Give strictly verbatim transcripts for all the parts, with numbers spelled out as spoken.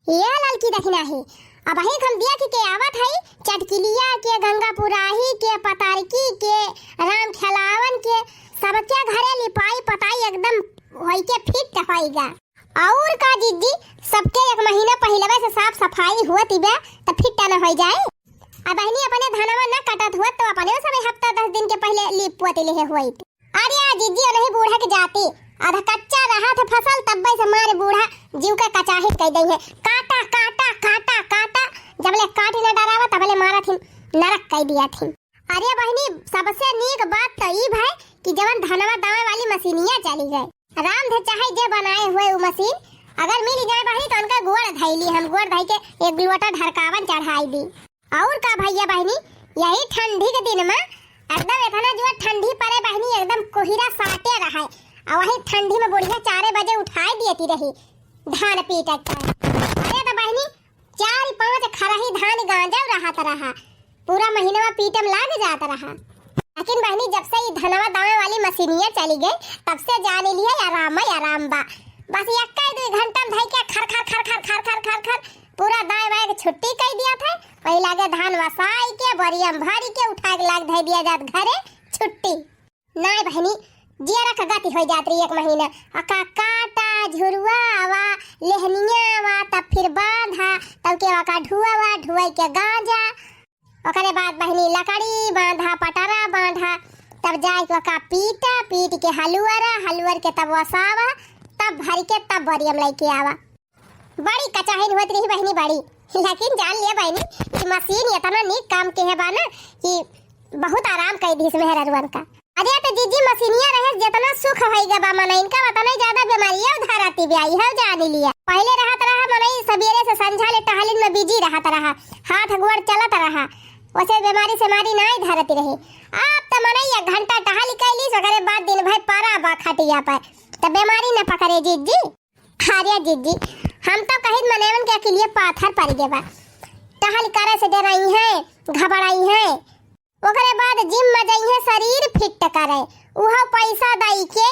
ये ललकी दखिना ही। अबहिं हम देख के आवत हई, चटकिलिया के, गंगापुराही के, पतारकी के, राम खेलावन के, सबके घरे लिपाई पताई एकदम होई के फिट होई गा। और का जिज्जी, सबके एक महीना पहिलवे से साफ सफाई होत बा, त फिट न होई जाए। अब बहिनी अपने धनवा न कटत होत तो अपने सब हफ्ता दस दिन के पहिले लीप पोत लेहे होइत। अरे आ जिज्जी, ओनही बूढ़ा के जाति, आधा कच्चा रहत है फसल, तब्बे से मारे बूढ़ा जीव के कचाहित कइ दई है। काटा, काटा, काटा, काटा, जबले काटी न डरावा तबले मारत हिन, नरक कइ दिया थिन। अरे बहिनी, सबसे नीक बात त ई भय कि जवन धनवा दावे वाली मशीनिया चली गए। राम धे चाहे जे बनाए हुए उ मशीन अगर मिल जाए बहिनी, तो उनका गोड़ धइली हम, गोड़ धइ के एक लोटा ढरकावन चढ़ाई दी। और का भैया बहिनी, यही ठंडी के दिन में एकदम इतना जोर ठंडी पड़े बहिनी, एकदम कोहिरा साटे रहे, और वही ठंडी में बुढ़िया चारे बजे उठाई देती रही धान पीटे के। अरे तो बहिनी, चार पांच खरही धान गांजा रहत रहा, पूरा महीनवा पीटे में लाग जात रहा। लेकिन बहिनी, जब से ई धनवा दावे वाली मशीनिया चली गई, तब से जाने लिए आराम ही आराम बा। बस एक दुई घंटा में धई के खर खर खर खर खर खर खर खर पूरा दाए बाए के छुट्टी कई दिया था। वही लागे धान वसाई के, बोरिया में भरी के, उठा के लाग धई दिया जात घरे, छुट्टी। नाय बहिनी, जियरा का गति हो जात रही एक महीना। आ का काटा, झुरुआ आवा, लेहनिया आवा, तब फिर बांधा, तब के ओका ढुआवा, ढुआई के गांजा, ओकरे बाद बहिनी लकड़ी बांधा, पटरा बांधा, तब जाए के ओका पीटा, पीट के हलुअरा, हलुअर के तब वसावा, तब भर के तब बोरियम लेके आवा। बड़ी कचाहिन होत रही बहिनी, बड़ी। लेकिन जान लिया बहिनी कि मशीन इतना नीक काम के है बा ना कि बहुत आराम कई दिस मेहररुअन का। अरे तो जिज्जी, मशीनिया रहे जितना सुख होई गा बा मनइन का, उतना ही ज्यादा बीमारियां उधार आती भी आई है, जान लिया। पहले रहत रहा मनई सबेरे से संझा ले टहलिन में बिजी रहत रहा, हाथ गोड़ चलत रहा, वैसे बीमारी सेमारी नाई धरती रही। अब तो मनई एक घंटा टहल कैली, ओकरे बाद दिन भर परा बा खटिया पर, तो बीमारी न पकड़े जिज्जी। अरे जिज्जी, हम तो कहित मनैवन के अकिलिये पाथर पड़ गे बा। टहल करे से डराई हैं, घबराई हैं। ओकरे बाद जिम में जइहें शरीर फिट करे, उहो पैसा दई के।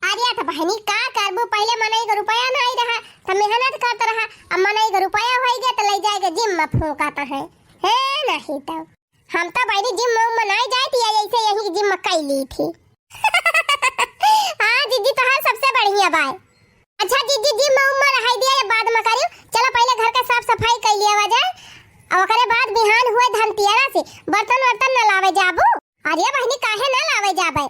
अरे त बहिनी का करबू, पहिले मनई के रुपया नाई रहा, त मेहनत करत रहा, अब मनई के रुपया होई गे त लई जाए के जिम में फूंकत है। हे नहीं तो। हम तो बहिनी जिम में उम में नाई जाइत, या ऐसे यही जिम में कई ली थी। हाँ जिज्जी, तोहार सबसे बढ़िया बाय। अच्छा जिज्जी, जिम में उम में रहाई दिया, ये बाद में करियो। चलो पहिले घर के साफ सफाई कर लिया जाए, और ओकरे बाद बिहान हुए धनतेरस से बर्तन वर्तन न लावे जाबू। अरे बहिनी, काहे न लावे जाबे,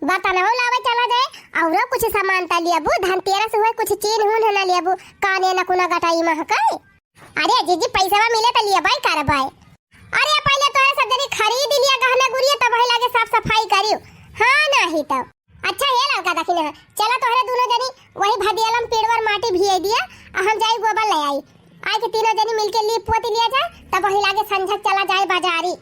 बर्तन हो लावे चला जाए, और कुछ सामान ता लियाबू, धनतेरस हुए कुछ चीन हुन है न लियाबू, काने न कुना गटाई महकाए। अरे जिज्जी, पैसवा मिले त लिया बाई करबाई। अरे पहिले तोहरे सब जनी खरीद लिया गहना गुरिया, तब वही लागे साफ सफाई करियो। हाँ नाही तब। अच्छा हे ललका दखिना, चला तोहरे दुनो जनी वही भदियालम पीड़वर माटी भिए दिया, आ हम जाई गोबर ले आई। आई के तीनों जनी मिलके लीप पोत लिया जाए, तब वही लागे संझक चला जाए बाजारी।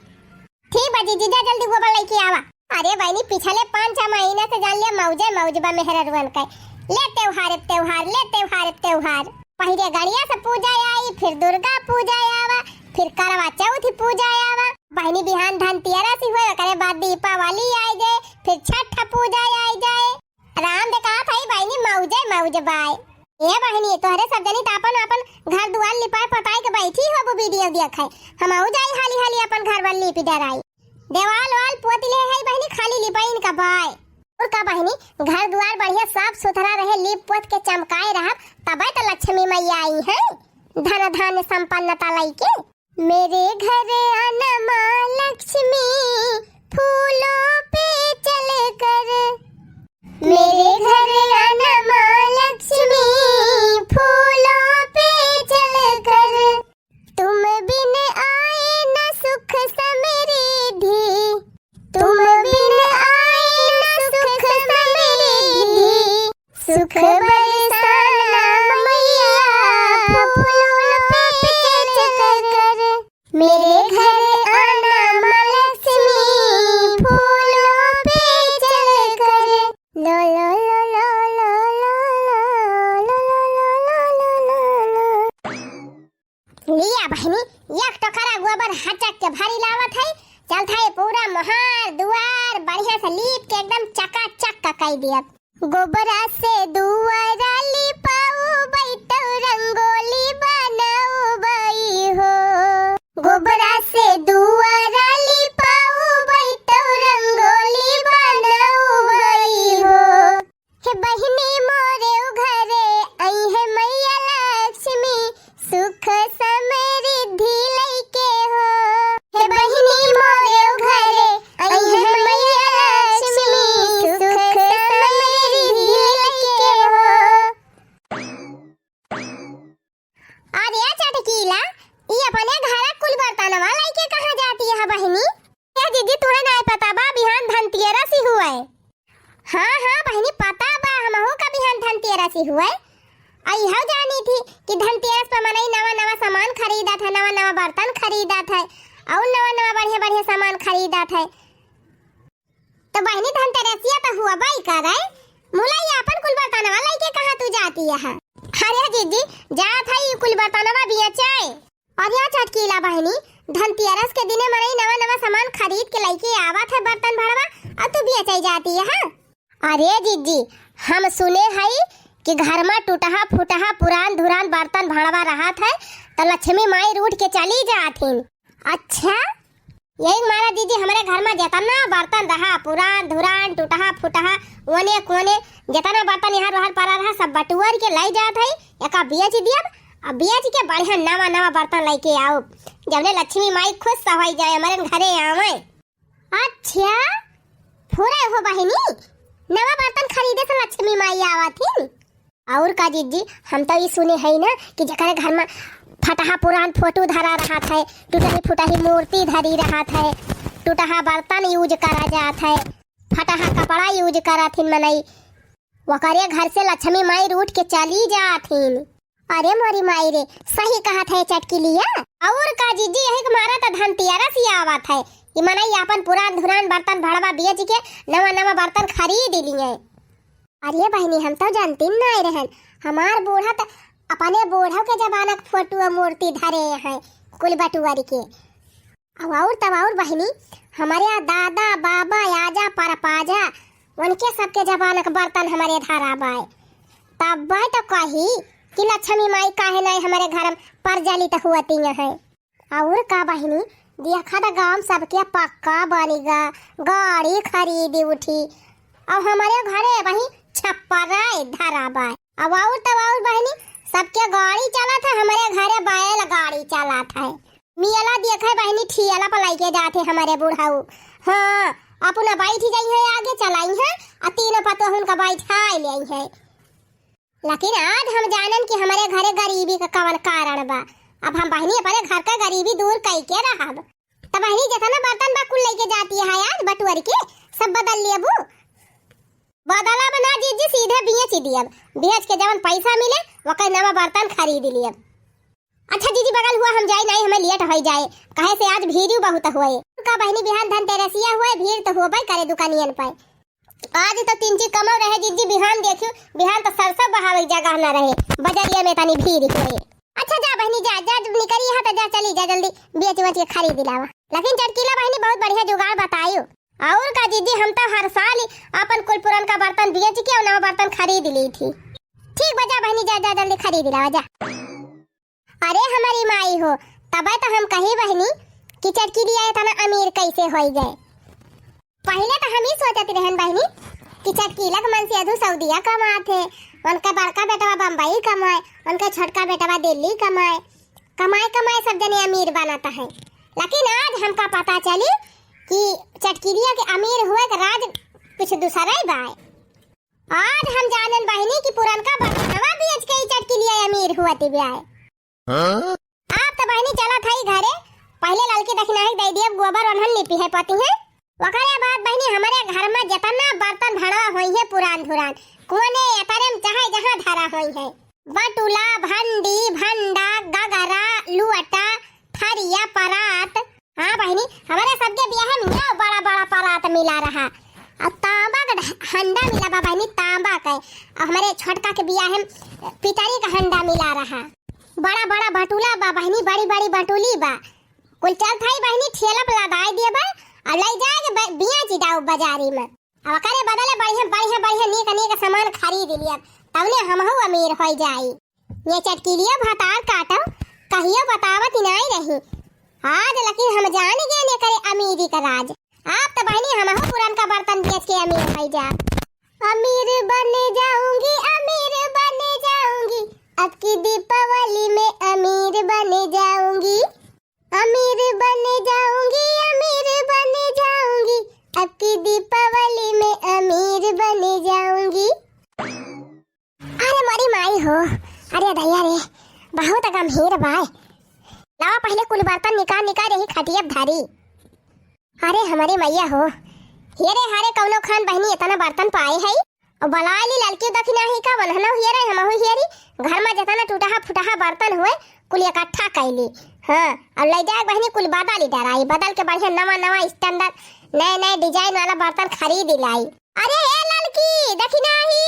ठीक बा जिज्जी, जा जल्दी गोबर लेके आवा। अरे बहिनी, पिछले पाँच छह महीना से जान लिया मौजे मौज बा मेहररुअन के। ले त्योहार पे त्योहार, ले त्योहार पे त्योहार। पहिले गड़िया से पूजा आई, फिर दुर्गा पूजा आवा, फिर करवा चौथ पूजा आवा। बहिनी बिहान धनतेरस ही हुए, ओकरे बाद दीपावली आई जाए, फिर छठ पूजा आई जाए। राम दे कहा था बहिनी मौजे मौज बाय। ए बहिनी, तोहरे सब जनी त आपन आपन घर दुआर लिपाए पताए के बैठी हो, वो वीडियो देखे। हम आऊ जाई हाली हाली आपन घर वर लीपी डराई। देवाल वाल पोत ले है बहिनी, खाली लिपाइन का बाय। और का बहिनी, घर दुआर बढ़िया साफ सुथरा रहे, लीप पोत के चमकाए रहब, तबे तो लक्ष्मी मैया आई है, धन धान्य संपन्नता लइके। मेरे घर आना माँ लक्ष्मी, फूलों पे चलकर। मेरे घर आना माँ लक्ष्मी, फूलों पे चलकर। तुम बिन आए न सुख समृद्धि, तुम बिन आए न सुख समृद्धि। सुख बरसाना मैया, फूलों पे चढ़कर। मेरे घर आना माँ लक्ष्मी, फूलों पे चढ़कर। ला, ला, ला। लिया बहिनी, एक टोकरा गोबर हचक के भरी लावत है, चलत है पूरा मोहार दुआर बढ़िया से लीप के एकदम चकाचक का कई दिया। गोबरा से दुआरा लिपाऊ, बैठऊ रंगोली बनाऊ। अरे चटकीला, ई अपने घर कुल बर्तनवा लइके कहाँ जाती है बहिनी? ए जिज्जी, तुहे नाय पता बा, बिहान धनतेरस ही हुए। हाँ, हाँ बहिनी, पता बा, हमहू का बिहान धनतेरस ही हुए। आ इहो जानी थी कि धनतेरस पर मनई नवा नवा सामान खरीदत है, नवा नवा बर्तन खरीदत है, और नवा नवा बढ़िया बढ़िया सामान खरीदत है। तो बहिनी, धनतेरसिया तो हुआ बाई करे, मुला ये अपन कुल बर्तनवा लइके कहाँ तू जाती है? अरे जिज्जी, जात है ई कुल बर्तनवा बेचे। अरे चटकीला बहिनी, धनतेरस के दिने मनई नवा नवा सामान खरीद के लइके आवत है बर्तन भड़वा, और तू बेचे जाती है, हाँ? अरे जिज्जी, हम सुने हई कि घर में टूटहा फूटहा पुरान धुरान बर्तन भड़वा रहत है, तो लक्ष्मी माई रूठ के चली जात हिन। अच्छा, यही मारा जिज्जी, हमरे घर में जितना बर्तन रहा, पुरान धुरान, टूटहा फूटहा, ओने कोने, जितना बर्तन यहाँ रहल पड़ा रहा, सब बटुअर के लइ जात है, एका बेच दियब, अब बेच के बढ़िया नवा नवा बर्तन लइके आओ, जवने लक्ष्मी माई खुश होइ जाए, हमरे घरे आवे। अच्छा, फुरे हो बहिनी, नवा बर्तन खरीदे से लक्ष्मी माई आवत हिन। और का जिज्जी, हम तो ई सुने हई ना कि जेकरे घर में फटहा पुरान फोटो धरा रहत है, टूटही फुटही मूर्ति धरी रहत है, टूटहा बर्तन use करा जात है, फटहा कपड़ा use करत हिन मनई, ओकरे घर से लक्ष्मी माई रूठ के चली जात हिन। अरे मोरी माई रे, सही कहत है चटकिलिया। और का जिज्जी, यही के मारा त धनतेरस ही आवत है। ई मनई आपन पुरान धुरान बर्तन भड़वा बेच के नवा नवा बर्तन खरीद लिए। अरे बहिनी, हम तो जानती नाय रहन। हमार बूढ़ा त अपने बूढ़ा के जमाना के फोटो मूर्ति धरे हैं कुल बटुअर के। अब और तब और बहिनी, हमरे यहाँ दादा, बाबा, आजा, परपाजा, उनके सबके जमाना के बर्तन हमरे धरा बाय। तब बाय तो कही कि लक्ष्मी माई काहे नाय हमरे घर में प्रज्वलित हुअती है। और का बहिनी, देखा त गांव सबके पक्का बनी गा, गाड़ी खरीदी उठी। अब हमरे घरे वही छप्पर धरा बाय। अब और तब और बहिनी, सबके गाड़ी चलत है, हमरे घरे बैल गाड़ी चलत है। मियला देखे बहिनी, ठियला पर लइके जात है हमरे बुढ़ऊ। हाँ, अपना बैठ जाई है, आगे चलाई है, आ तीनों पतोह उनका बैठाई ले है। लेकिन आज हम जानन कि हमरे घरे गरीबी का कवन कारण बा। अब हम बहिनी अपने घर का गरीबी दूर कई के रहब। तब बहिनी, जितना बर्तन बा कुल लइके जाती है आज बटुअर के, सब बदल लेबू। बदला बना जीजी, सीधे बेच दियब। बेच के जवन पैसा मिले, ओकर नवा बर्तन खरीद लियब। अच्छा जीजी, बगल हुआ हम जाई, नहीं हमें लेट होई जाए, काहे से आज भीड़ बहुत हुए। का बहिनी, बिहान धनतेरसिया हुए, भीड़ तो होबे करे दुकानियन पे। आज तो तीन ची कमो रहे जीजी, बिहान देखियो, बिहान तो सरसों बहावे के जगह ना रहे, बजरिया में तनी भीड़ हुए। अच्छा जा बहिनी जा, जा निकरी यहाँ तो जा, चली जा जल्दी, बेच वेच के खरीद लावा। लेकिन चटकीला बहिनी बहुत बढ़िया जुगाड़ बतायू। और का जीजी, हम तो हर साल ही अपन कुल पुरनका बर्तन बेच के और नवा बर्तन खरीद ली थी। ठीक बा जा बहिनी, जा, जा जल्दी खरीद लावा जा। अरे हमारी माई हो, तबे तो हम कही बहिनी कि चटकीलिया इतना अमीर कैसे होई गए। पहिले तो हम ही सोचत रहन बहिनी कि चटकीला के मन से अधू सऊदिया कमात है, उनका बड़का बेटवा बम्बई कमाए, उनका छोटका बेटवा दिल्ली कमाए, कमाए कमाए सब जने अमीर बनत है। लेकिन आज हमका पता चली कि चटकीलिया के अमीर हुए के राज कुछ दूसरा ही बाय। आज हम जानन बहिनी कि पुरनका बर्तनवा बेच के ही चटकीलिया अमीर हुआ ती ब्याय। हाँ? आप तो बहिनी चलत हई घरे, पहिले ललकी दखिनाही दे दियब, गोबर ओन्हन लिपी है पति है। ओकरे बाद बहिनी हमरे घर में जितना बर्तन भड़वा होई है पुरान धुरान, कोने एतरे में चाहे जहाँ धरा होई है, बटुला, भंडी, भंडा, गगरा, लुअटा, थरिया, परात। हाँ बहिनी, हमरे सबके बियाह में यह बड़ा बड़ा परात मिला रहा। और तांबा का ढ-, हंडा मिला बा बहिनी, तांबा के। और हमरे छोटका के बियाह में पितरी का हंडा मिला रहा। बड़ा बड़ा बटुला बा बहिनी, बड़ी बड़ी बटुली बा। कुल चल थाई बहिनी, ठेला पे लदाई दिए बा, और ले जाए के ब-, बिया जी दाऊ बाजारी में। अब ओकरे बदले बढ़िया, बढ़िया, बढ़िया, नीक, नीक सामान खरीद लियब, तवने हमहू अमीर होई जाई। ये चटकीलिया भतार काटो, कहियो बतावत ही नाई रही। आज लेकिन हम जान गए ने करे अमीरी का राज। आप तो बहिनी हमहू पुरनका बर्तन बेच के अमीर होई जा। अमीर बन जाऊंगी, अमीर बन जाऊंगी, अब की दीपावली में अमीर बन जाऊंगी। अमीर बन जाऊंगी, अमीर बन जाऊंगी, अब की दीपावली में अमीर बन जाऊंगी। अरे मोरी माई हो, अरे दैया रे, बहुत गंभीर बाय। लावा पहिले कुल बर्तन निकार निकार यही खटिया पे धरी। अरे हमरी मइया हो, हेरे हारे कउनो खान बहिनी एतना बर्तन पाए हई। अउ बलाइ ली ललकी दखिनाही का, वनहनो हेरे, हमहू हेरी, घर मा जेतना टूटहा फुटहा बर्तन हुए, कुल इकट्ठा कइली। हाँ, अउ लइ जाए बहिनी कुल बदली डराई, बदल के बढ़िया नवा नवा standard, नए नए design वाला बर्तन खरीद लाई। अरे हे ललकी दखिनाही,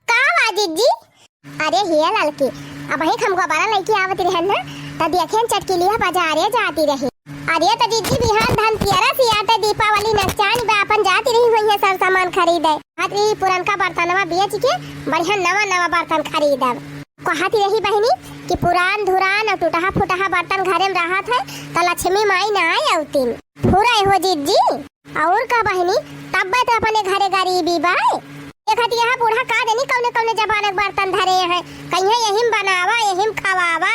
का बा जिज्जी? अरे हिया ललकी, अबहीं हम गोबरा लइके आवत रहन ना, त देखियन चटकिलिया बजारे जाती रही। अरे त जिज्जी बिहान धनतेरस आटे, दीपावली नचान बा, अपन जाती रही होइहैं सर सामान खरीदे। कहत रही पुरनका बर्तनवा बेच के बढ़िया नवा नवा बर्तन खरीदब। कहत रही बहिनी कि पुरान धुरान अउ टूटहा फुटहा बर्तन घरे में रहत है त लक्ष्मी माई ना आवतीन। फुराए हो जिज्जी। अउर का बहिनी, तब्बे त अपने घरे गरीबी बाय। देखत यह बूढ़ा का जानी कउने कउने जमानक बर्तन धरे हैं, कहिहैं यहिम बनावा, यहिम खवावा।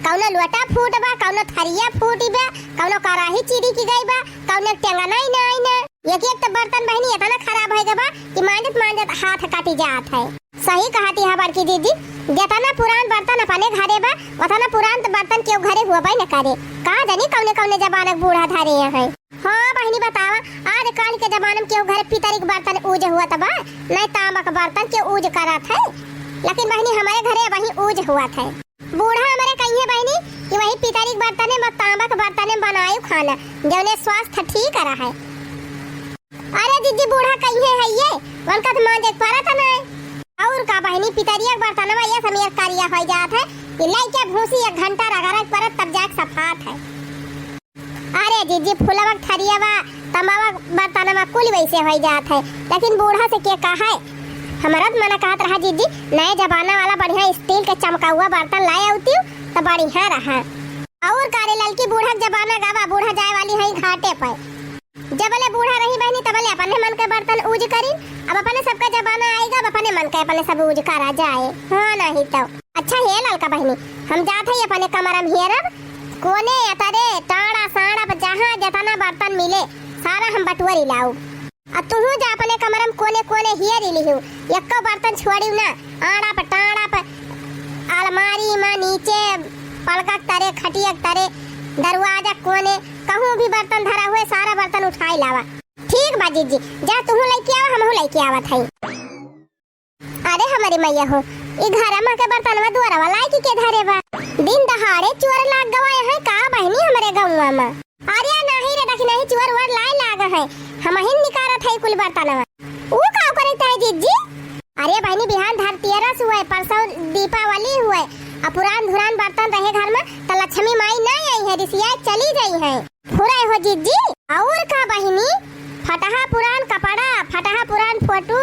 कउनो लोटा फूट बा, कउनो थरिया फूटी बा, कउनो कराही चिरिकी गई बा, कउनो टेंगना ही नाई ना। एक एक त बर्तन बहिनी एतना खराब होइ गवा कि मांजत मांजत हाथ कटी जात है। सही कहत यह बड़की जिज्जी, जेतना पुरान बर्तन अपने घरे बा, ओतना पुरान त बर्तन केहू घरे हुअबे न करे। का जानी कउने कउने जमानक बूढ़ा धरे हैं। हाँ बहिनी बतावा, आजकाल के जमाना में केहू घरे पितरी के बर्तन use होत बा, नाहीं तांबा के बर्तन केहू use करत है। लेकिन बहिनी हमरे घरे वही use होत है। बूढ़ा हमरे कहिहैं बहिनी कि वही पितरी के बर्तने में, तांबा के बर्तने में बनायु खाना, जउने स्वास्थ्य ठीक रहे। अरे जिज्जी बूढ़ा कहिहैं है ये, उनका त मांजे के परत नाहीं। अउर का बहिनी, पितरिया के बर्तनवा ये समियर करिया होइ जात है, ये लइके भूसी एक घंटा रगड़े के परत तब जाके सफात है। अरे जिज्जी, फुलवा के थरियावा, तमावा बर्तनवा कुल वैसे होइ जात है, लेकिन बूढ़ा से के कहे? हमरा त मना कहत रहा जिज्जी, नए जमाना वाला बढ़िया steel के चमकउआ बर्तन लाए अउतिउ त बढ़िया रहा। अउर का रे ललकी, बूढ़ा के जमाना गवा, बूढ़ा जाए वाली है घाटे पे। जबले बूढ़ा रही बहिनी तबले अपने मन के बर्तन use करी, अब अपने सबका जमाना आइगा, अब अपने मन के अपने सब use करा जाए। हाँ नाहीं तो। अच्छा हे ललका बहिनी, हम जात हई अपने कमरा में हेरब, कोने अतरे टाड़ा साड़ा पर जहाँ जतना बर्तन मिले, सारा हम बटोरी लाउब। आ तुहू जा अपने कमरा में कोने कोने हेरी लिहू, एक्को बर्तन छोड़िउ ना, आड़ा पर टाड़ा पर, अलमारी में, नीचे, पलकक तरे, खटियक तरे, दरवाजा कोने, कहूँ भी बर्तन धरा हुए, सारा बर्तन उठाई लावा। ठीक बा जिज्जी, जा तुहू लइके आवा, हमहू लइके आवत हई। अरे हमरी मइया हो, ई घरमा के बर्तनवा दुअरवा लाइके के धरे बा? दिन दहाड़े चोर लाग गवा है का बहिनी हमरे गउँवा में? अरे नाहीं रे, देखी नाहीं, चोर वोर लाए लाग है, हमहिन निकारत है कुल बर्तनवा। ऊ का करे ताई जिज्जी? अरे बहिनी, बिहान धनतेरस हुए, परसों दीपावली हुए, आ पुरान धुरान बर्तन रहे घर में, त लक्ष्मी माई नाहीं आई है, रिसियाए चली गई है। फुराए हो जिज्जी, अउर का बहिनी, फटहा पुरान कपड़ा, फटहा पुरान फोटो,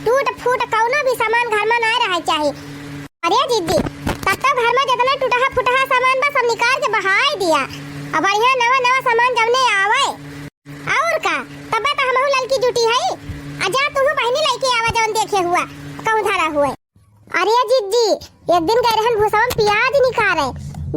टूट फूट कउनो भी सामान घर में ना रहे चाही। अरे जिज्जी, तब तो घर में जेतना टूटहा फुटहा सामान बा, सब निकार के बहाई दिया, अब बढ़िया नवा नवा सामान जउने आवे। अउर का, तब तो हमहू ललकी जुटी हई। आ जा तुहू बहिनी लइके आवा, जउन देखे हुआ, कहूँ धरा हुए। अरे जिज्जी, एक दिन गए रहन भुसवा में पियाज निकारे,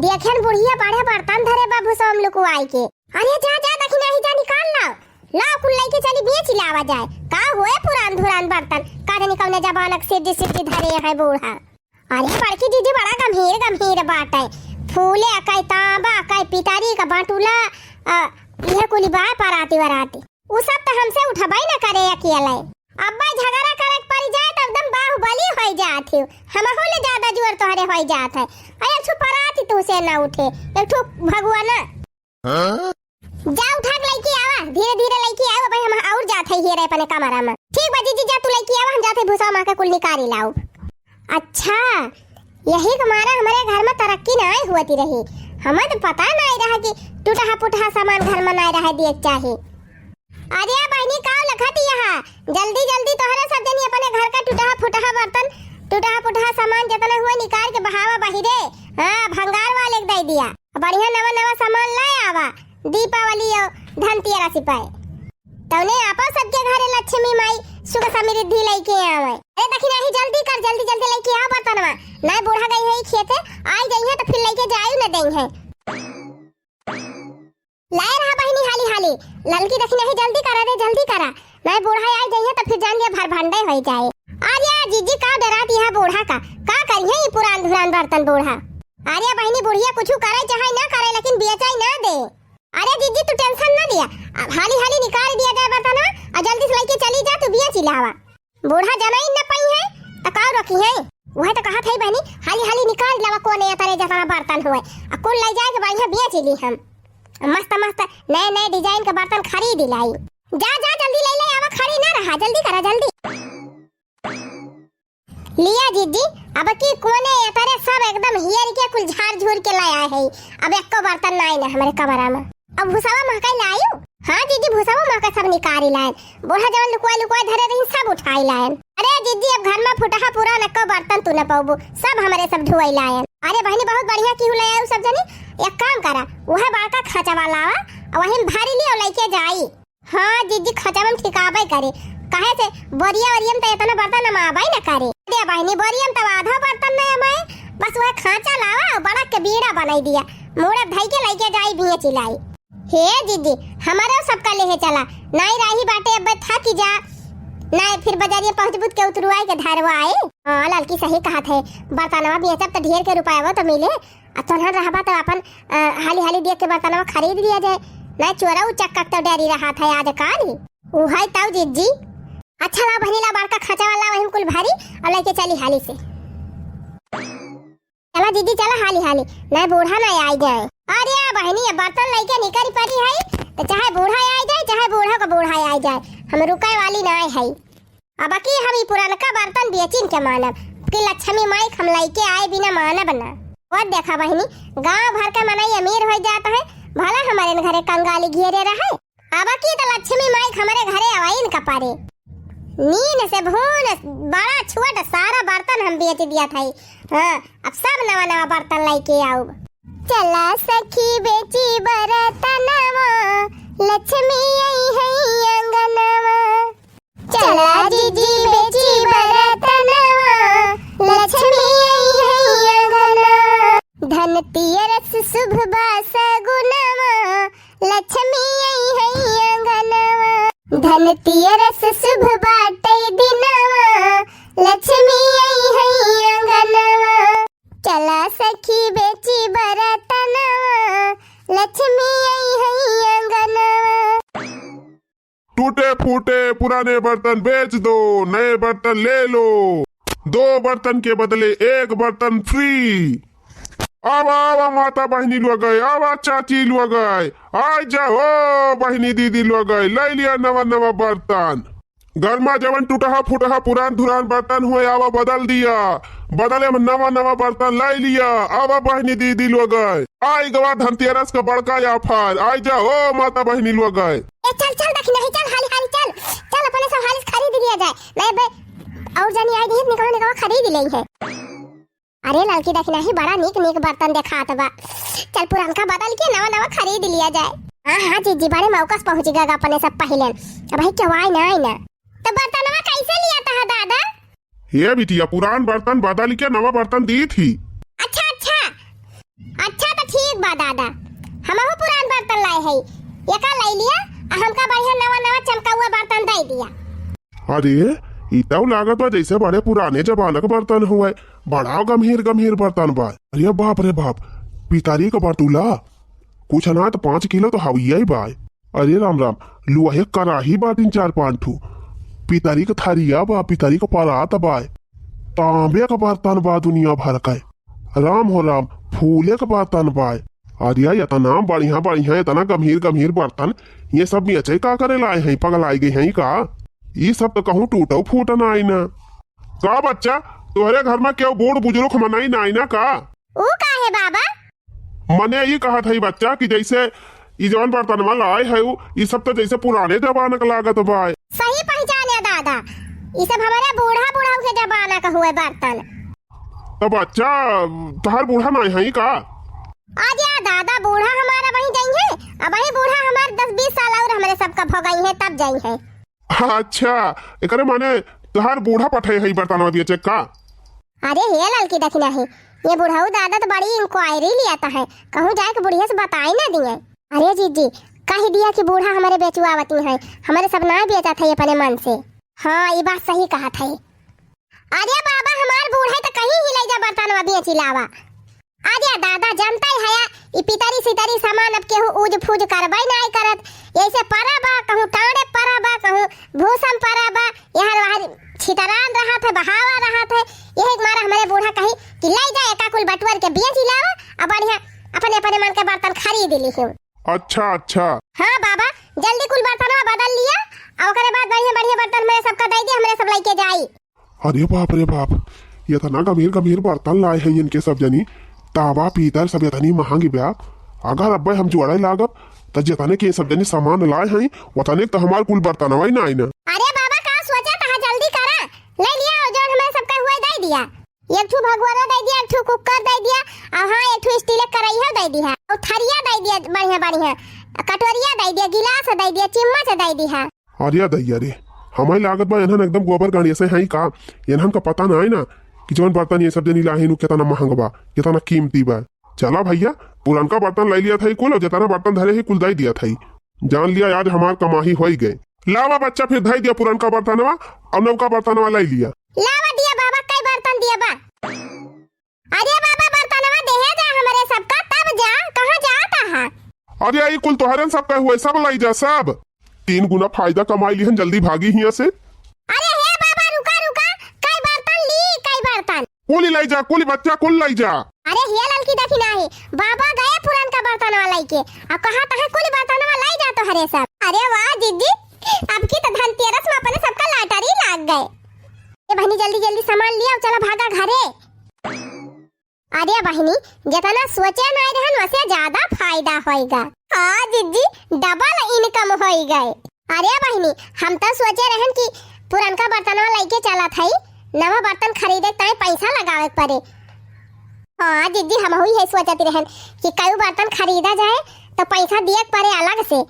देखेन बुढ़िया बड़े बर्तन धरे बा भुसवा में लुकुआई के। अरे जा, जा, देखी नाहीं, जा निकाल लाओ, लाओ कुल लइके चली बेच लावा जाए। का हुए पुरान धुरान बर्तन, का जानी कउने जमानक सिरजी सिरजी धरे हैं बूढ़ा। अरे बड़की जिज्जी बड़ा गम्हीर गम्हीर बाटे, फूले अकई तांबा अकई पितरी का बाटुला, अ, इहे कुली बा पराती वराती। उ सब त हमसे उठबे न करे अकेले। अब्बे झगड़ा करे के परि जाए त एकदम बाहुबली होइ जात हिउ। हमहू ले ज्यादा जोर तोहरे होइ जात है। अरे एक ठो पराती तुहसे न उठे, एक ठो भगवाना। हाँ? जा उठा के लइके आवा, धीरे धीरे लइके आवा भाई, हम अउर जात है हेरे अपने कमरा में। ठीक बा जिज्जी, जा तू लइके आवा, हम जात है भूसा माँ के कुल निकारी लाउब। अच्छा, यही के मारा हमरे घर में तरक्की नाहीं होती रही। हमें त पता नाहीं रहा कि टूटहा पुटहा सामान घर में नाहीं रहे दिए के चाही। अरे बहिनी, का लखत यहाँ? जल्दी जल्दी तोहरे सब जनी अपने घर का टूटहा फुटहा बर्तन, टूटहा फुटहा सामान जितना हुए निकाल के बहावा बहिरे। हाँ, भंगार वाले के दे दिया। बढ़िया नवा नवा सामान लाए आवा, दीपावली और धनतेरस पे। तउने आपा सबके घरे लक्ष्मी माई सुख समृद्धि लइके आवे। अरे दखिनाही, जल्दी कर, जल्दी जल्दी लइके आवा बर्तनवा, नाहीं बूढ़ा गई है खेते, आई गई है तो फिर लइके जायु न देई है। लाए रहा बहिनी हाली हाली, ललकी दखिनाही जल्दी करा रे, जल्दी करा, नाहीं बूढ़ा आई गई है तो फिर जान लिया भर भंडे होइ जाए। अरे जिज्जी, का डरात यह बूढ़ा का? का करिहैं ई पुरान धुरान बर्तन बूढ़ा? अरे बहिनी, बुढ़िया कुछु करे चाहे ना करे, लेकिन बेचै ना दे। अरे जिज्जी, तू tension ना लिया, अब हाली हाली निकाल दिया जाए बर्तनवा, अउर जल्दी से लइके चली जा, तू बेचि लावा। बूढ़ा जनाई न पइहैं, त का रखिहैं? उहै त कहत हई बहिनी, हाली हाली निकाल लावा, कोने एतरे जतना बर्तन हुए, अउर कुल लइ जाइके बढ़िया बेचि ली हम। मस्त मस्त नए नए design के बर्तन खरीद लाई। जा जा, जल्दी लइ ले आवा, खड़ी ना रहा, जल्दी करा, जल्दी। लिया जिज्जी, अब की कोने एतरे सब एकदम हेरिके कुल झार झूर के लइ आए हई। अब एक्को बर्तन नाई ना हमरे कमरा में। अब भूसवा महकाई लायू? हाँ जिज्जी, भूसवा महका सब निकारी लायन। बूढ़ा जवन लुकवाई लुकवाई धरे रही, सब उठाई लायन। अरे जिज्जी, अब घर में फुटहा पुरान एक्को बर्तन तू न पउबू, सब हमरे सब धुआई लायन। अरे बहिनी, बहुत बढ़िया किहू लइ आयू सब जनी। एक काम करा, उहै बड़का खाँचा वाला आवा, अउर वही में भरी ली अउर लइके जाई। हाँ जिज्जी, खचवन ठिकाबे करे, काहे से बोरिया वरिया में त एतना बर्तन अमाबे न करे। दे बहिनी, बोरिया में त आधा बर्तन न अमाए, बस उहै खाँचा लावा अउर बड़ा के बीड़ा बनाई दिया, मूड़ा धई के लइके जाई बिये चिलाई। हे जिज्जी, हमरो सबका लेहे चला, नाई राही बाटे, अब थकी जा, नाई फिर बजरिया पहुँचबू त के उतरुआई के धरवाए। हाँ ललकी सही कहत है, बर्तनवा बेचब त ढेर के रुपयवा त मिले, आ तोहन रहबा त अपन, अ, हाली हाली देख के बर्तनवा खरीद लिया जाए। ना चोरा उचक्का के तो डरी रहत है आजकल। उहै तउ जिज्जी। अच्छा ला बहिनी ला, बड़का खाँचा वाला वही में कुल भरी अउर लइके चली हाली से। चला जिज्जी चला हाली हाली, ना बूढ़ा ना आई जाए। अरे बहिनी, ये बर्तन लइके निकरी परी है, त चाहे बूढ़ा आई जाए, चाहे बूढ़ा का बूढ़ा आई जाए, हम रुकै वाली ना है। अब की हम ई पुरनका बर्तन बेचिन के मानब कि लक्ष्मी माई क हम लइके आए बिना मानब ना। और देखा बहिनी, गाँव भर के मनई अमीर होइ जात है, भला हमरे घरे कंगाली घेरे रहे। अब की त लक्ष्मी माई क हमरे घरे अवइन का परे। नीन से भून बड़ा छोट सारा बर्तन हम बेच दिया था। हाँ, अब सब नवा नवा बर्तन लइके आउब। चला सखी बेची बर्तनवा, लक्ष्मी आई है आंगनवा। चला जिज्जी बेची बरतनवा, लक्ष्मी आई है अंगनवा। धनतेरस शुभ बा सगुनवा, लक्ष्मी आई है अंगनवा। धनतेरस शुभ बाटे दिनवा, लक्ष्मी आई है अंगनवा। चला सखी बेची बरतनवा, लक्ष्मी आई है अंगनवा। टूटे फूटे पुराने बर्तन बेच दो, नए बर्तन ले लो। दो बर्तन के बदले एक बर्तन free। आवा, आवा माता बहिनी लोगै, आवा चाची लोगै, आइ जा हो बहिनी दीदी लोगै, लइ लिया नवा नवा बर्तन। घर मा जवन टूटहा फूटहा पुरान धुरान बर्तन हुए, आवा बदल दिया, बदले मा नवा नवा बर्तन लइ लिया। आवा बहिनी दीदी लोगै, आइ गवा धनतेरस क बड़का offer, आइ जा हो माता बहिनी लोगै। ए, चल, चल, दखिनही, चल, हाली, हाली, चल, चल, अपने सब हाली से खरीद लिया जाए। नहीं बे, और जानी आई नहीं, निकलो, निकलो, खरीद ले है। अरे ललकी, दखिनही, बड़ा नीक, नीक बर्तन देखात बा। चल, पुरनका बदल के नवा, नवा खरीद लिया जाए। हाँ, हाँ, जीजी, बड़े मौका से पहुँच गए अपने सब पहले। अब भाई केहू आई ना, आई ना। तो बर्तनवा कैसे लिया था दादा? हे बिटिया, पुरान बर्तन बदल के नवा बर्तन दी थी। अच्छा, अच्छा। अच्छा, तो ठीक बा दादा, हमहू पुरान बर्तन लाए हई, एका लइ लिया, आ हमका बढ़िया नवा नवा चमकाउआ बर्तन दइ दिया। अरे, ई तउ लागत बा जैसे बड़े पुराने जमाना के बर्तन हुए, बड़ा गम्हीर गम्हीर बर्तन बा। अरे बाप रे बाप, पितरी के बर्तुला, कुछ ना तो पाँच किलो तो हविया ही बा। अरे राम राम, लोहे के कराही बा तीन चार पाँच ठो, पितरी के थरिया बा, पितरी के परात बा, तांबे के बर्तन बा दुनिया भर के। राम हो राम, फूले के बर्तन बा। अरे इतना बढ़िया बढ़िया, इतना गम्हीर गम्हीर बर्तन, ये सब बेचे का करे लाए हैं, पगलाइ गए हैं का? ये सब तो कहूँ टूटो फूटो नाई ना। का बच्चा, तोहरे घर मा केहू बूढ़ बुजुर्ग मनई नाई ना का? ऊ काहे बाबा? मने ई कहत हई बच्चा कि जैसे ई जवन बर्तनवा लाए है उ, ई सब तो जैसे पुराने जमाना के लागत बा। सही पहचाने दादा, ई सब हमारे बूढ़ा बुढ़ऊ के जमाना का हुए बर्तन। तो बच्चा, तहार बूढ़ा नाई है का? अरे दादा, बूढ़ा हमारा वहीं जाई है, अब वही बूढ़ा हमार दस बीस साल और हमरे सबका भोगई है, तब जाई है। अच्छा, एकरे माने तहार बूढ़ा पठे है बर्तनवा बेचे का? अरे हे ललकी दखिनही, ये बुढ़ऊ दादा तो बड़ी inquiry लियात है, कहूँ जाए के बुढ़िया से बताई ना दिए। अरे जीजी, कह दिया कि बूढ़ा हमारे बेचुआवती है, हमारे सब ना बेचत है अपने मन से। हाँ, ये बात सही कहत है। अरे बाबा, हमार बूढ़ा त कहीं ही लइ जा बर्तनवा बेची लावा। अरे दादा, जनतइ हया, ई पितरी सितरी सामान अब केहू ऊज फूज करबइ नाहीं करत। यइसे परा बा, कहूँ टाँड़े परा बा, कहूँ भूसम परा बा, यहर वहर छितरान रहत है, बहावा रहत है। यही के मारे हमरे बूढ़ा कही कि लइ जा, एका कुल बटुअर के बेची लावा, अउ बढ़िया अपने अपने मन के बर्तन खरीद लिहिउ। अच्छा, अच्छा। हाँ बाबा, जल्दी कुल बर्तनवा बदल लिया, अउ ओकरे बाद बढ़िया बढ़िया बर्तन हमरे सबका दइ दिया, हमरे सब लइके जाई। अरे बाप रे बाप, यतना गंभीर गंभीर बर्तन लाए हैं इनके सब जनी। तावा पीतल सब यतनी महंगी बा। अगर अब्बे हम जोड़े लागब, त जतने के सब जनी सामान लाए हैं, वतने के त हमार कुल बर्तनवा ही नाई ना। अरे बाबा, का सोचा तहा, जल्दी करा, लइ लिया, अउ जउन हमरे सबका हुआ दइ दिया। एक ठू भगोना दइ दिया, एक ठू कुकर दइ दिया, अउ हाँ, एक ठू स्टील के करइहा दइ दिया, अउ थरिया दइ दिया, बढ़िया बढ़िया कटोरिया दइ दिया, गिलास दइ दिया, चिम्मच दइ दिया। अरे दैया रे, हमइ लागत बा एनहन एकदम गोबर गांड़िया से हई का? एनहन का पता नाई ना कि जउन बर्तन ये सब जनी लाहिन उ केतना महंग बा, केतना कीमती बा। चला भइया, पुरनका बर्तन लइ लिया थई कुल, अउ जेतना बर्तन धरे ही कुल दइ दिया थई। जान लिया आज हमार कमाही होइ गए। लावा बच्चा, फिर धइ दिया पुरनका बर्तनवा अउ नवका बर्तनवा लइ लिया। लावा दिया बाबा, कई बर्तन दिया बा। अरे बाबा, बर्तनवा देहे जा हमरे सबका, तब जा, कहाँ जात आहा? अरे, ई कुल तोहरन सबका हुए, सब लइ जा, सब। तीन गुना फायदा कमाई लिहन, जल्दी भागी हियाँ से। अरे हे बाबा, रुका, रुका, कई बर्तन ली, कई बर्तन? कुल लइ जा, कुल बच्चा, कुल लइ जा। अरे हे ललकी, देखी नाही, बाबा गए पुरनका बर्तनवा लइके, अब कहा तहे कुल बर्तनवा लइ जा तोहरे सब। अरे वाह जिज्जी, अब की तो धनतेरस में अपने सबका lottery लाग गए। ए बहिनी, जल्दी जल्दी सामान लिया, चला भागा घरे। अरे बहिनी, जेतना सोचे नाई रहन, वसे ज्यादा फायदा होइगा। हाँ जिज्जी, double income होइगा। अरे बहिनी, हम तो सोचे रहन कि पुरनका बर्तनवा लइके चलत हई, नवा बर्तन खरीदे ताई पैसा लगावे के परे। हाँ जिज्जी, हमहू इहे सोचत रहन कि कई बर्तन खरीदा जाए तो पैसा दिए के परे अलग से,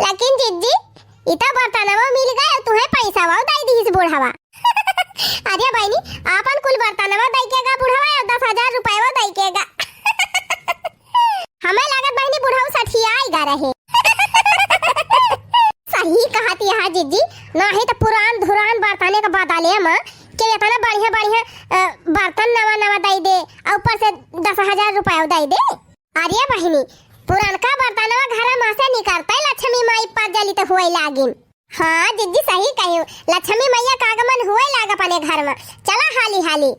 लेकिन जिज्जी, ई तो बर्तनवा मिल गए, तुहे पैसा दई दिहिस बुढ़वा। अरे बहिनी, आपन कुल बर्तनवा दइके गा बुढ़वा, अउ दस हजार रुपयवा दइके गा। हमें लागत बहिनी बुढ़ऊ सठियाई गा रहे। सही कहत हया जिज्जी, नाही त पुरान धुरान बर्तने के बदले म के एतना बढ़िया बढ़िया, अ, बर्तन नवा नवा दइ दे, अउ ऊपर से दस हजार रुपया दइ दे। अरे बहिनी, पुरनका बर्तनवा घर में से निकरते लक्ष्मी माई पजलित हुए लागिन। हाँ जिज्जी, सही कहियो, लक्ष्मी मैया का आगमन हुए लाग अपने घर में। चला हाली हाली।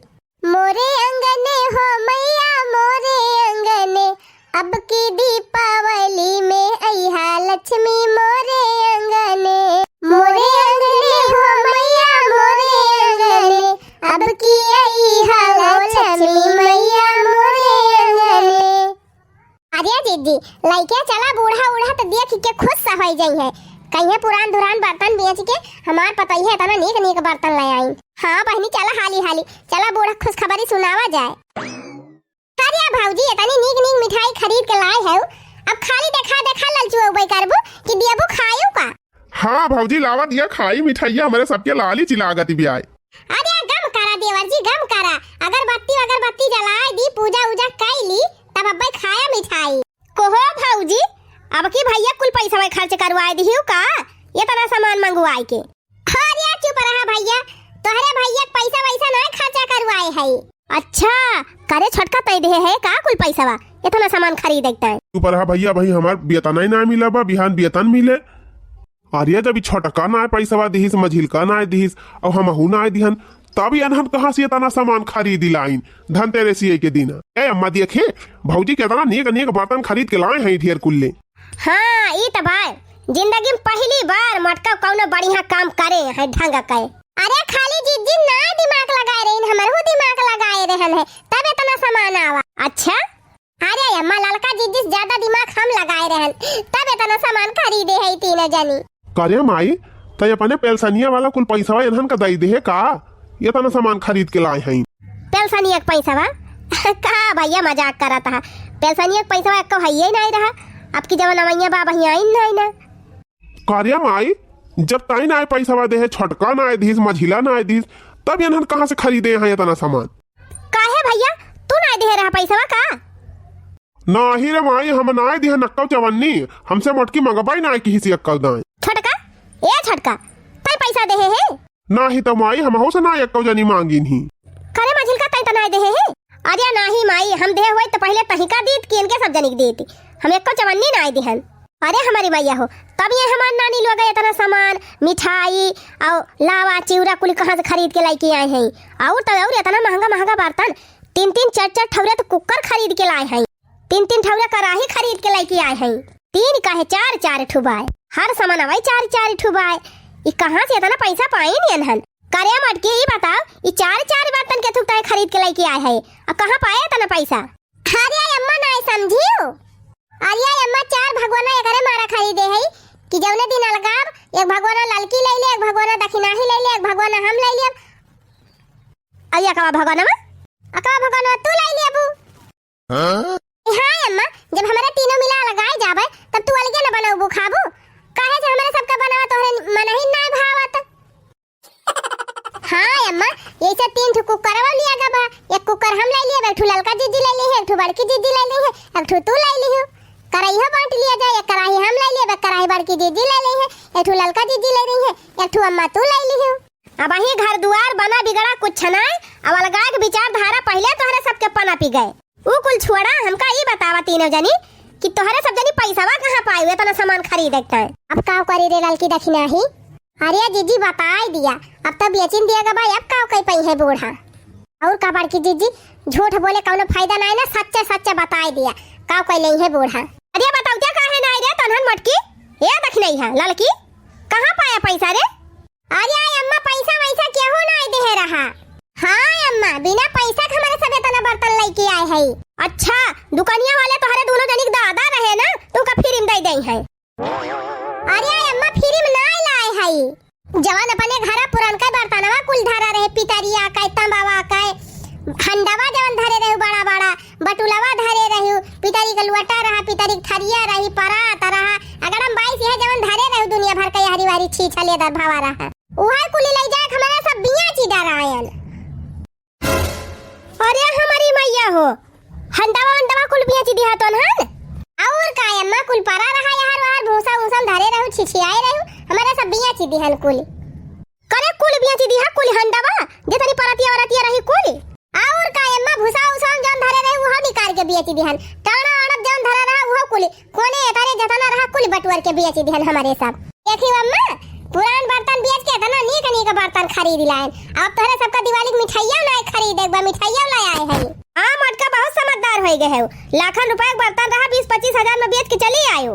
मोरे अंगने हो मैया, मोरे अंगने, अब की दीपावली में अइहा लक्ष्मी मोरे अंगने। मोरे अंगने हो मैया, मोरे अंगने, अब की अइहा लक्ष्मी मैया मोरे अंगने। अरे जिज्जी, लइके चला, बूढ़ा उढ़ा त देख के खुश होइ जइहैं। कहिहैं पुरान धुरान बर्तन बेच के हमार पतोहिया एतना नीक नीक बर्तन लइ आइन। हाँ बहिनी, चला हाली हाली, चला बूढ़ा खुशखबरी सुनावा जाए। अरे भौजी, एतनी नीक नीक मिठाई खरीद के लाए हउ, अब खाली देखा देखा ललचुअउबे करबू कि दियबू खायू का? हाँ भौजी, लावा दिया खाई मिठाइया, हमरे सबके लाली चिलागत बियाय। अरे गम करा देवर जी, गम करा, अगरबत्ती अगरबत्ती जलाए दी, पूजा उजा कइ ली, तब अब्बे खाया मिठाई। कहो भौजी, अब की भइया कुल पैसवा खर्च करवाए दिहिउ का? एतना सामान मंगवाए के। अरे चुप रहा भइया, तोहरे भइया के पैसा वैसा नाहीं खर्चा करवाए हई। अच्छा, करे छोटका तइ देहे है का कुल पैसवा? एतना सामान खरीदे के ताईं। चुप रहा भइया, अबहीं हमार बेतनइ नाहीं मिला बा, बिहान बेतन मिले। अरे जब ई छोटका नाहीं पैसवा दिहिस, मझिलका नाहीं दिहिस, अउ हमहू नाहीं दिहन, तब एनहन कहाँ से एतना सामान खरीद लाइन धनतेरसिये के दिन? ए अम्मा देखे, भौजी केतना नीक नीक बर्तन खरीद के लाए हैं ढेर कुल्ले। हाँ, ई त बाय। जिंदगी में पहली बार मोटका कउनो बढ़िया काम करे हैं ढंग के। अरे खाली जिज्जी नाय दिमाग लगाए रहिन, हमरहू दिमाग लगाए रहन है, तब एतना सामान आवा। अच्छा? अरे अम्मा, ललका जिज्जी से ज्यादा दिमाग हम लगाए रहन, तब एतना सामान खरीदे है तीनों जनी। करे माई, तै अपने पेलसनिया वाला कुल पैसवा एनहन का दई देहे का? एतना सामान खरीद के लाए हैं। पेलसनिया के पैसवा? का भइया मजाक करत हा? पेलसनिया के पैसवा एक्को हइये नाहीं रहा। अब की जवन अवइया बा, अबहीं आइन नाहीं ना। करे माई, जब तई नाहीं पैसवा देहे, छोटका नाहीं दिहिस, मझिला नाहीं दिहिस, तब एनहन कहाँ से खरीदे हैं एतना सामान? काहे भइया, तू नाहीं देहे रहा पैसवा का? नाहीं रे माई, हम नाहीं दिहे नक्कउ चवन्नी, हमसे मोटकी मंगबइ नाहीं किहिस एक्कउ दाईं। छोटका, ए छोटका, तई पैसा देहे है? नाहीं त माई, हमहू से नाहीं एक्कउ जनी मांगिन ही। त नाहीं देहे हैं? अरे नाहीं माई, हम देहे होइत त पहिले तहिका दीत कि इनके सब जनिक दीत। हम एक्को चवन्नी नाहीं दिहन। अरे हमरी मइया हो, तब ये हमार नानी लोग एतना सामान, मिठाई अउ लावा, चिउरा कुल कहाँ से खरीद के लइके आए हैं। अउर त अउर एतना महँगा महँगा बर्तन, तीन तीन चार चार ठउरे त कुकर खरीद के लाए हैं, तीन तीन ठउरे कराही खरीद के लइके आए हैं। तीन काहे, चार चार ठु बाय, हर सामानवा चार चार ठु बाय। ई कहाँ से एतना पइसा पाइन एनहन? करे मटकी, ई बताओ, ई चार चार बर्तन के थुक ताहे खरीद के लइके आए है, आ कहाँ पाए एतना पइसा? अरे अम्मा, नाहीं समझियो। अरे अम्मा, चार भगवाना एकरे मारा खरीदे है कि जउने दिन अलगाब, एक भगवाना ललकी लइ ले, एक भगवाना दखिनाही लइ ले, एक भगवाना हम लइ लेब। अरे अकवा भगवानवा? अकवा भगवानवा तू लइ लेबू। हाँ? हाँ अम्मा, जब हमरे तीनों मिला अलगाए जाबे, तब तू अलगे न बनउबू खाबू। काहे से हमरे सबके बनावा तोहरे मनही नाहीं भावत। हाँ अम्मा, यही से तीन ठो कुकरवा लिया गबा। एक कुकर हम लइ लिहब, एक ठो ललका जीजी लइ लिहे, एक ठो बड़की जीजी लइ लिहे, एक ठो तू लइ लिहू। कराइहो बाँट लिया जाए, एक कराही हम लइ लिहब, एक कराही बड़की जीजी लइ लिहे, एक ठो ललका जीजी लइ लिहे, एक ठो अम्मा तू लइ लिहू। अबहीं घर दुआर बना बिगड़ा कुछ नाहीं, अब अलगाए के विचारधारा पहिले तोहरे सबके पनपि गए। ऊ कुल छोड़ा, हमका ई बतावा तीनों जनी कि तोहरे सब जनी पइसवा कहाँ पाई एतना सामान खरीदे के ताईं? अब काव करी रे ललकी दखिनाही? अरे जीजी बताइ दिया, अब त बेचिन दिया गबा, अब काव कइ पइहैं बूढ़ा। अउर का बड़की जीजी, झूठ बोले कउनो फायदा नाहीं ना, सच्चे सच्चे बताइ दिया, काव कइ लेइहैं बूढ़ा। अरे बतावत्या काहे नाहीं रे तनहन मटकी? ए दखिनइहा ललकी, कहाँ पाया पइसा रे? अरे अम्मा, पइसा वइसा केहू नाहीं देहे रहा। हाँ अम्मा, बिना पइसा के हमरे सब एतना बर्तन लइके आए है। अच्छा, दुकनिया वाले तोहरे दूनों जनी के दादा रहे ना, त उनका free में दइ देइहैं। अरे अम्मा, free में नाहीं लाए है। जवन अपने घरा पुरनका बर्तनवा कुल धरा रहे, पितरिया के, तंबावा के, हंडवा जवन धरे रहे बड़ा बड़ा, बटुलवा धरे रहू, पितरी के लोटा रहा, पितरी के थरिया रही, परात रहा, अगड़म बाइस इहे जवन धरे रहू दुनिया भर के यहरी वहरी छीछा लेदर भवा रहा। उहे कुली लइ जाए के हमरे सब बियाची डरायन। अरे हमरी मइया हो, हंडवा वंडवा कुल बियाची दिहा तोन्हन। अउर का अम्मा, कुल परा रहा यहर वहर, भूसा ऊसा धरे रहू, छिछियाए रहू, हमरे सब बियाची दिहन कुल। करे कुल बियाची दिहा, कुल हंडवा, जेतनी परतिया वरतिया रही कुल। अउर का अम्मा, भूसा उसा जौन धरे रहे, उहो निकाल के बियाची दिहन। टाड़ा अड़ब जौन धरे रहा, उहो कुल, कोने एतरे जतना रहा, कुल बटुअर के बियाची दिहन हमरे सब। देखी अम्मा, पुरान बर्तन बेच के एतना नीक नीक बर्तन खरीद लायन। अब तोहरे सबका दिवाली के मिठाइया ना खरीदे, एक बार मिठाइया ला आए है। हाँ मोटका, बहुत समझदार होइ गए हो। लाखन रुपया के बर्तन रहा, बीस पच्चीस हजार में बेच के चली आयो।